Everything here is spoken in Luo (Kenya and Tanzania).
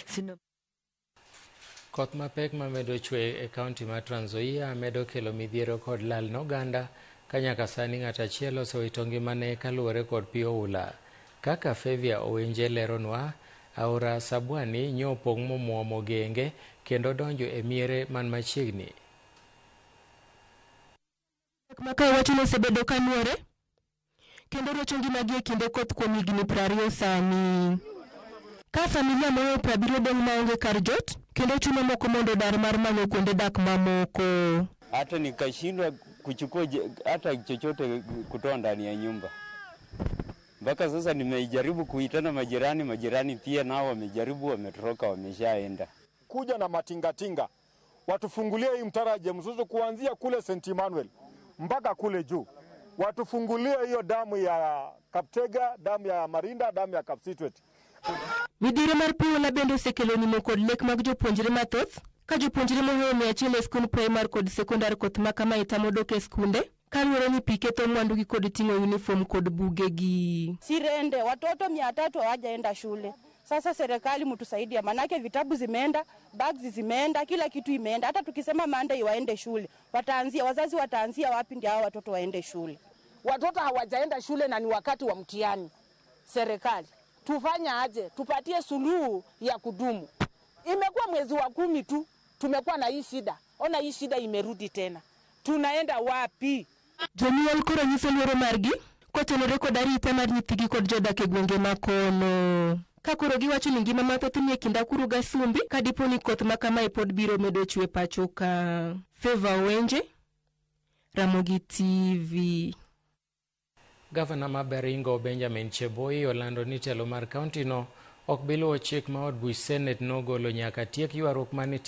Sino Koth mapek mamedo chwe e kaunti ma Trans Nzoia medo kelo midhiero kod lal ne oganda ka nyaka sani ng'ato achiel osewito ngimane kaluwore kod pi oula. Kaka Fevia Owenje leronwa, aora Sabwani nyo opong' momuomo genge kendo donjo e miere man machiegni. Makae wacho ni osebedo ka nwore kendo rocho ngimagi e kinde koth kuom higni 20 sani. Ka familia mohewo 70 dong' maonge kar jot kendo chuno moko mondo odar mar manyo kuonde dak mamoko. Hata nikashindwa kuchukua hata chochote kutoa ndani ya nyumba. Mpaka sasa nimejaribu kuitana majirani, majirani pia nao wamejaribu, wametoroka, wameshaenda. Kuja na matingatinga watufungulie hii mtaro ya Jemsusu kuanzia kule St Emmanuel mpaka kule juu, watufungulie hiyo damu ya Kaptega, damu ya Marinda, damu ya Kapsitwet. Midhiero mar pi oula bende osekelo nimo kod lek mag jopuonjre mathoth ka jopuonjre mohewo 100 e skund primar kod sekondar koth ma kamae tamo dok e skunde kaluwore ni pi ketho mwandugi kod ting'o uniform kod bugegi. Sirende watoto 300 hawajaenda shule. Sasa serikali mtusaidia, manake vitabu zimeenda, bags zimeenda, kila kitu imeenda. Hata tukisema Monday waende shule, wataanzia wazazi wataanzia wapi ndio hao watoto waende shule? Watoto hawajaenda shule na ni wakati wa mtihani. Serikali tufanye aje? Tupatie suluhu ya kudumu. Imekuwa mwezi wa 10 tu tumekuwa na hii shida. Ona hii shida imerudi tena. Tunaenda wapi? Jonyuol koro nyiso luoro margi kotenore kod arita mar nyithigi kod jodak e gwenge ma kono. Ka koro giwacho ni ngima mathoth nie kind akuru gi asumbi ka dipo ni koth ma kamae pod biro medo chwe pacho ka. Favor Owenje, Ramogi TV. Gavana ma Baringo Benjamin Cheboi olando ni telo mar kaunti no ok bi luwo chik ma od buch Senate nogolo nyaka tiek ywaruok manitie.